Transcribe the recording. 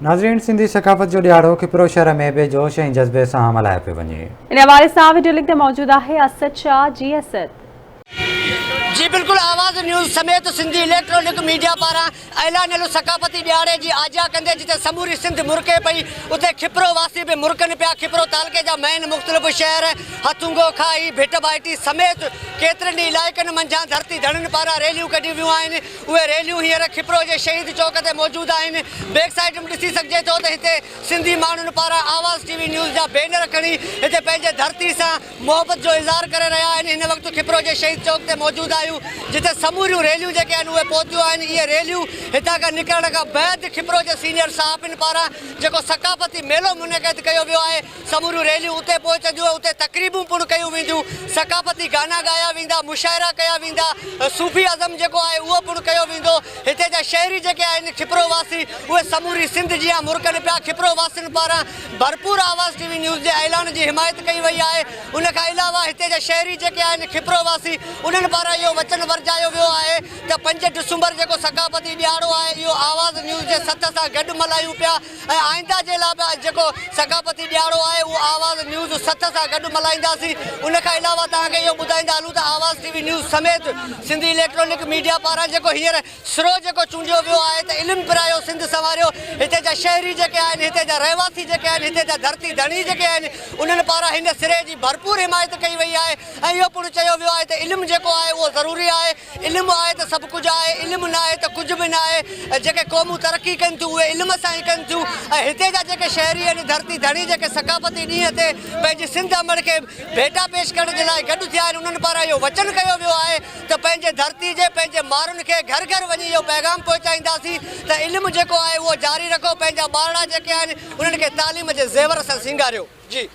ناظرين سنڌي ثقافت جو ڏهاڙو کپرو شهر ۾ به جوش ۽ جذبي سان ملهايو پيو وڃي. ان حوالي سان وڊيو لنڪ تي موجود آهي اسد شاهه جي اسد. جي بلڪل آواز نيوز سميت سنڌي اليڪٽرانڪ ميڊيا پاران اعلانيل ثقافتي ڏهاڙي جي آجيان ڪندي جتي سموري سنڌ مرڪي پئي اتي کپرو واسي به مرڪن پيا کپرو تعلقي جا مين مختلف شهر هٿونگو کاهي ڀٽ ڀائٽي سميت ڪيترن ئي علائقن منجهان ڌرتي ڌڻين پاران ريليون ڪڍيون ويون آهن اهي ريليون هينئر کپرو جي شهيد چوڪ تي موجود آهن. بيڪ سائيڊ م ڏسي سگهجي ٿو ته هتي سنڌي ماڻهن پاران آواز ٽي وي نيوز جا بينر کڻي هتي پنهنجي ڌرتي سان محبت جو اظهار ڪري رهيا آهن. هن وقت کپرو جي شهيد چوڪ تي موجود آهيون جتي سموريون ريليون جيڪي آهن اهي پهتيون آهن. اهي ريليون هتان کان نڪرڻ کان بعد کپرو جي سينيئر صحافين پاران جيڪو ثقافتي ميلو منعقد ڪيو ويو آهي سموريون ريليون اتي پهچنديون ۽ اتي تقريبون پڻ ڪيون وينديون، ثقافتي گانا ڳايا ويندا، مشاعرا ڪيا ويندا، صوفي ازم جيڪو آهي اهو پڻ ڪيو ويندو، هتي جا شهري جيڪي آهن کپرو واسي اهي سموري سنڌ جيان مرڪن پيا، کپرو واسين پاران ڀرپور آواز ٽي وي نيوز جي اعلان جي حمايت ڪئي وئي آهي، ان کان علاوه هتي جا شهري جيڪي آهن کپرو واسي انهن پاران اهو وچن ورجايو ويو آهي ته پنج ڊسمبر جيڪو ثقافتي ڏهاڙو آهي اهو آواز نيوز جي سٿ سان گڏ ملهايون پيا. ۽ آئنده جي لاء به جيڪو ثقافتي ڏهاڙو آهي اهو آواز نيوز سٿ سان گڏ ملهائينداسين ان کان علاوه توهان کي اهو ٻڌائيندا هلون ته آواز ٽي وي نيوز سميت سنڌي اليڪٽرانڪ ميڊيا پاران جيڪو هينئر سرو جيڪو چونڊيو ويو آهي ته علم پرايو سنڌ سنواريو هتي جا شهري جيڪي آهن هتي جا رهواسي جيڪي آهن هتي جا ڌرتي ڌڻي جيڪي آهن انهن پاران هن سري جي ڀرپور حمايت ڪئي وئي آهي ۽ اهو پڻ چيو ويو آهي ته علم جيڪو آهي اهو ضروري آهي علم آهي ته سڀ ڪجهه آهي، علم نه آهي ته ڪجهه به نه آهي ۽ جيڪي قومون ترقي ڪن ٿيون اهي علم سان ئي ڪن ٿيون ۽ هتي جا جيڪي شهري آهن ڌرتي ڌڻي جيڪي ثقافتي ڏينهن تي پنهنجي سنڌ امڙ کي ڀيٽا پيش ڪرڻ جي لاء گڏ ٿيا آهن انهن پاران اهو وچن ڪيو ويو آهي ته پنهنجي ڌرتي جي پنهنجي مارن کي گهر گهر وڃي اهو پيغام پهچائينداسين ته علم جيڪو آهي اهو جاري رکو پنهنجا ٻارڙا جيڪي آهن انهن کي تعليم جي زيور سان سينگاريو جي.